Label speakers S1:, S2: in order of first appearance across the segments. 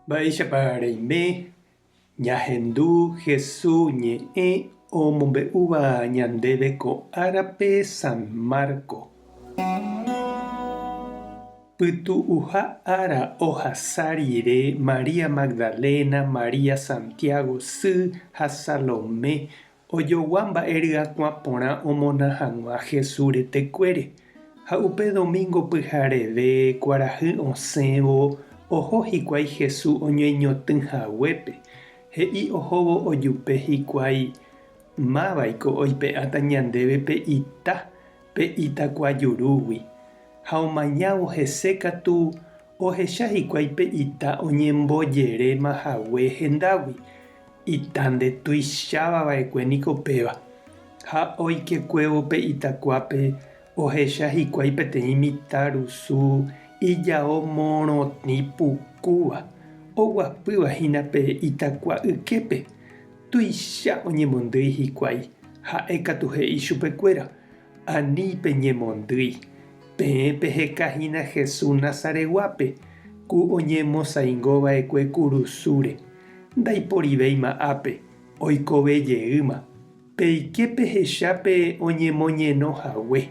S1: Mba'éichapa reime ñahendu Jesús ñe'ẽ omombe'úva ñandéve ko árape San Marco? Pytu'uha ára ohasa rire María Magdalena, María Santiago sy ha Salomé Ojogua mba'e ryakuã porã omona hag̃ua Jesús retekuére, ha upe domingo pyhareve kuarahy osẽvo oho hikuái Jesús oñoeñotỹ haguépe, he'i ohóvo ojupe hikuái, Mávaiko oipe'áta ñandéve pe ita pe itakua jurúgui? Ha omañávo hese katu ohecha hikuái pe ita oñembojeréma hague hendágui, Ita nde tuicháva va'ekue niko péva. Ha oikekuévo pe itakuápe ohecha hikuái peteĩ mitã rusu ijao morotĩ pukúva, oguapýva hína pe itakua yképe. Tuicha oñemondýi hikuái, ha'e katu he'i chupekuéra, Ani peñemondýi, peẽ peheka hína Jesús Nazareguápe, ku oñemosaingo va'ekue kurusúre. Ndaiporivéima ápe, oikove jeýma. Peike pehecha pe oñemoñeno hague.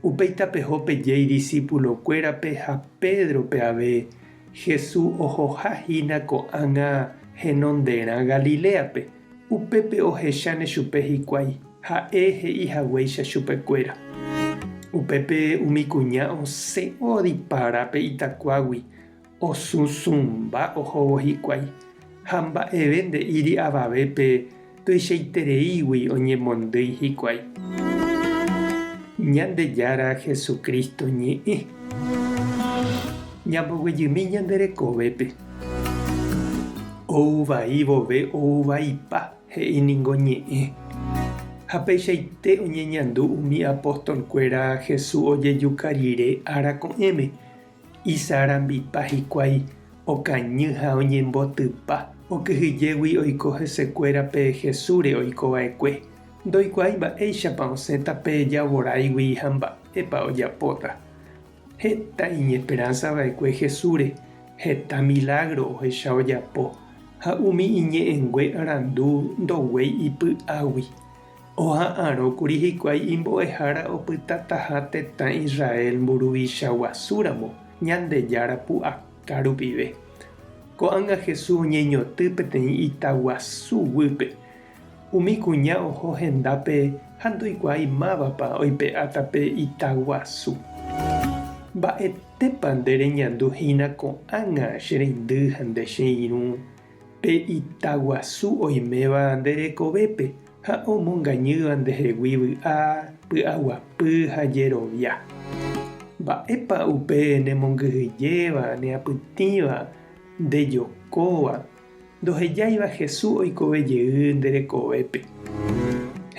S1: Upéi tapeho peje idisípulokuérape ha Pédrope ave, Jesús ohoha hína ko'ág̃a henonderã Galiléape. Upépe ohecháne chupe hikuái, ha'e he'i haguéicha chupekuéra. Upépe umi kuña osẽ odipara pe itakuágui, osusũmba ohóvo hikuái, ha mba'eve nde'íri avavépe tuichaitereígui oñemondýi hikuái. Ñandejára Jesucristo ñe'ẽ. Ñamboguejymi ñande rekovépe. Ou vai vove ou vaipa, he'i ningo ñe'ẽ. Ha peichaite oñeñandu umi apóstol-kuéra Jesús ojejuka rire ára ko'ẽme. Isarambipa hikuái, okañy ha oñembotypa, okyhyjégui oiko hesekuéra pe Jesúsre oiko va'ekue. Ndoikuaái mba'éichapa osẽta pe javoráigui ha mba'épa ojapóta. Heta iñesperánsa va'ekue Jesúsre, heta milágro ohecha ojapo, ha umi iñe'ẽngue arandu ndoguéi ipy'águi. Oha'arõkuri hikuái imbo'ehára opytataha tetã Israel mburuvicha guasúramo Ñandejára pu'aka rupive. Ko'ág̃a Jesús oñeñoty peteĩ ita guasu guýpe. Umi kuña oho hendápe ha ndoikuaái mávapa oipe'áta pe ita guasu. Mba'etépa nde reñandu hína ko'ág̃a che reindy ha nde che irũ? Pe ita guasu oiméva nde rekovépe ha omongañýva ndehegui vy'a, py'aguapy ha jerovia. Mba'épa upe nemongyhyjéva, neapytĩva, ndejokóva, ndohejáiva Jesús oikove jey nde rekovépe?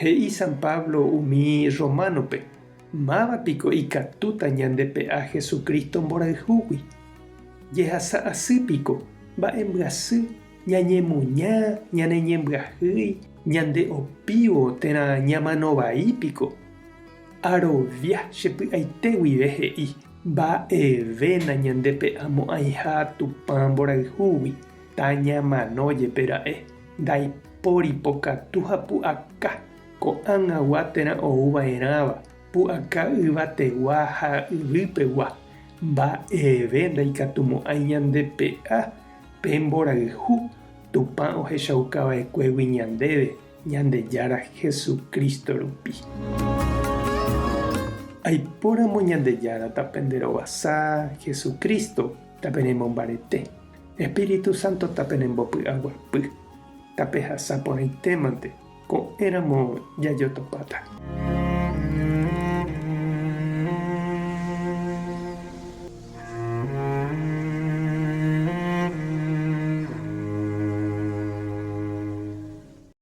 S1: He'i San Pablo umi rrománope, Máva piko ikatúta ñandepe'a Jesucristo mborayhúgui? Jehasa asy piko, mba'embyasy, ñañemuña, ñaneñembyahýi, ñande opívo térã ñamano vai piko? Arovia che py'aite guive he'i, mba'eve nañandepe'amo'ãiha Tupã mborayhúgui, tañamano jepe ra'e, ndaipóri pokatu ha pu'aka. Ko'ág̃agua térã ou va'erãva, pu'aka yvategua ha yvýpegua, mba'eve ndaikatumo'ãi ñandepe'a pe mborayhu Tupã ohechauka va'ekuégui ñandéve Ñandejára Jesucristo rupi. Aipóramo Ñandejára tapenderovasa, Jesucristo tapenemombarete, Espíritu Santo tapenembopy'aguapy, tapehasa porãitémante. Ko'ẽramo jajotopáta.